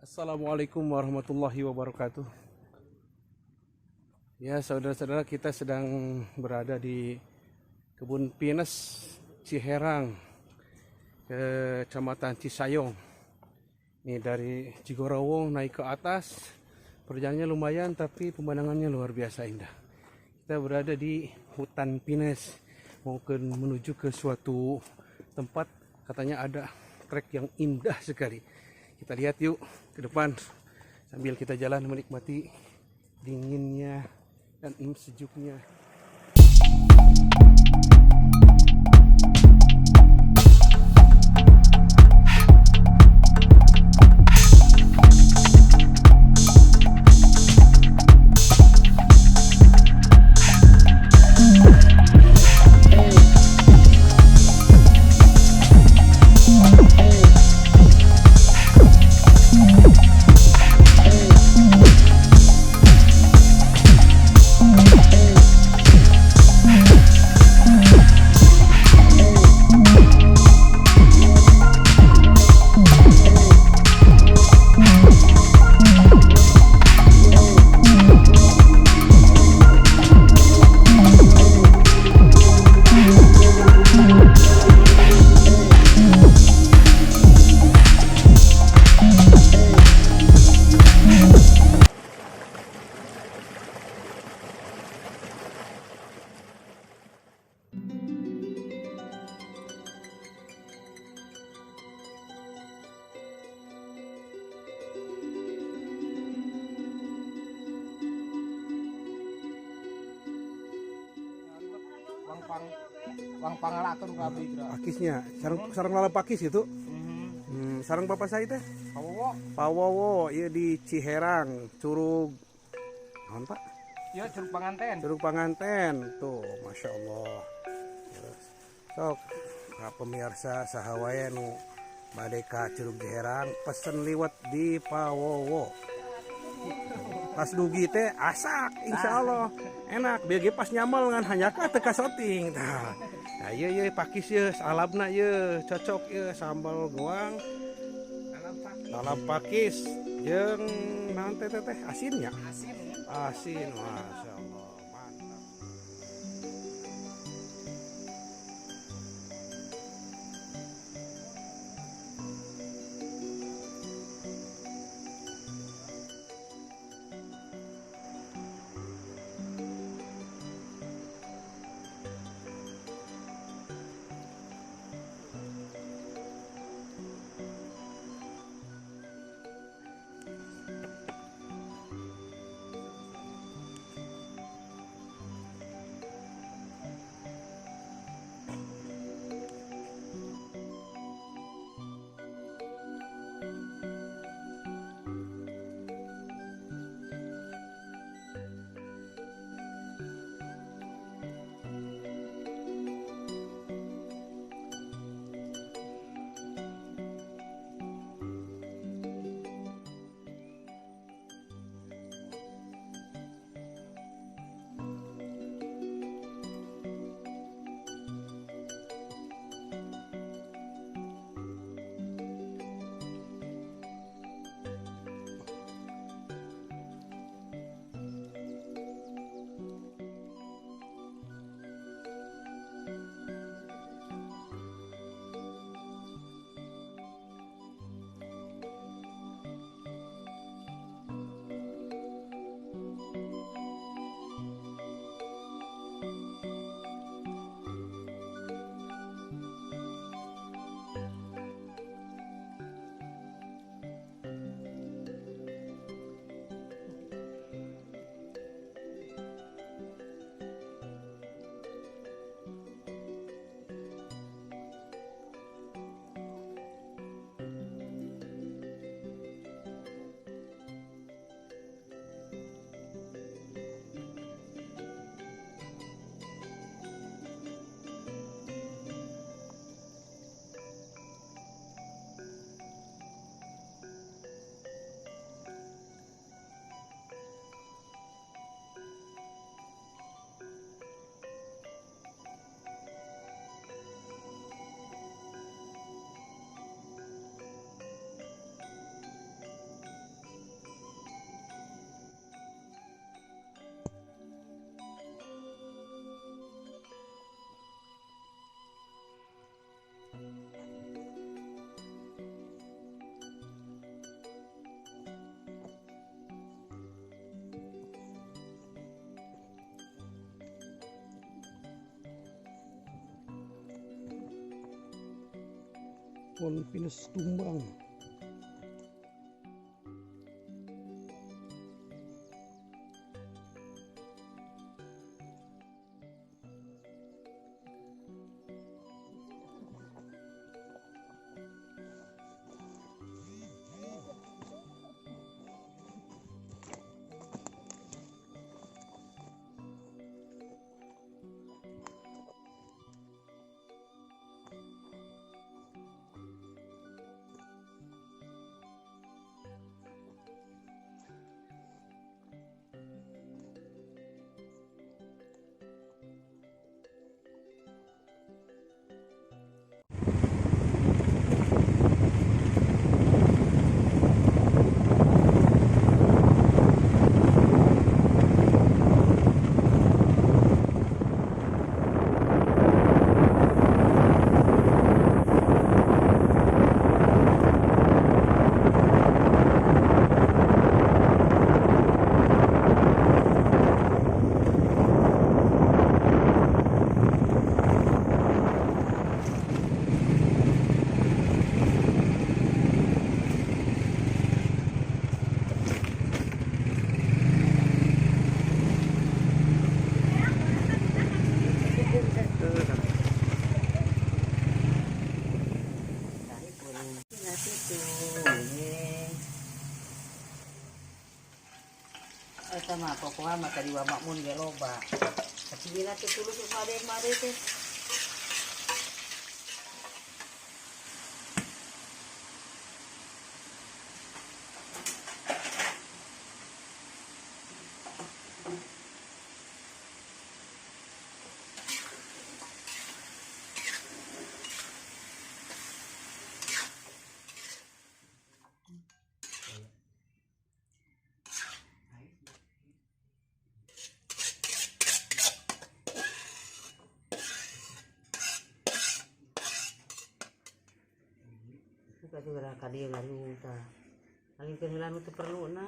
Assalamualaikum warahmatullahi wabarakatuh. Ya, saudara-saudara, kita sedang berada di Kebun Pinus Ciherang, Kecamatan Cisayong. Ini dari Cigorowong naik ke atas, perjalanannya lumayan tapi pemandangannya luar biasa indah. Kita berada di hutan pinus, mau menuju ke suatu tempat, katanya ada trek yang indah sekali. Kita lihat yuk ke depan sambil kita jalan menikmati dinginnya dan sejuknya. Wang pangalakeun ku abdi geura. Pakisnya, sareng sareng lalap pakis gitu. Sareng bapak saya teh? Pawowo. Pawowo, ieu di Ciherang, Curug. Naon, Pak? Ieu Curug Panganten. Curug Panganten. Tuh, Masya Allah. Terus, sok, ka pemirsa saha wae nu bade ka Curug Ciherang pesen liwet di Pawowo. Pas dugi teh asak, insya Allah enak. Biar ge pas nyamel ngan hanjakal teu kasoting. Tah. Nah, ieu ieu pakis ieu alabna ieu cocok ieu sambal goang. Lalap pakis jeung naon teh teh teh asinnya? Asin. Asin, Masya Allah, mantap. Pohon pinus tumbang. Eta mah pokoknya mah tadi wa makmun ge loba. Tapi dina teh tulus made-made teh. Buka tuh gerak ka dieu ngariung tah. Alingkeun heula nu teu perluna.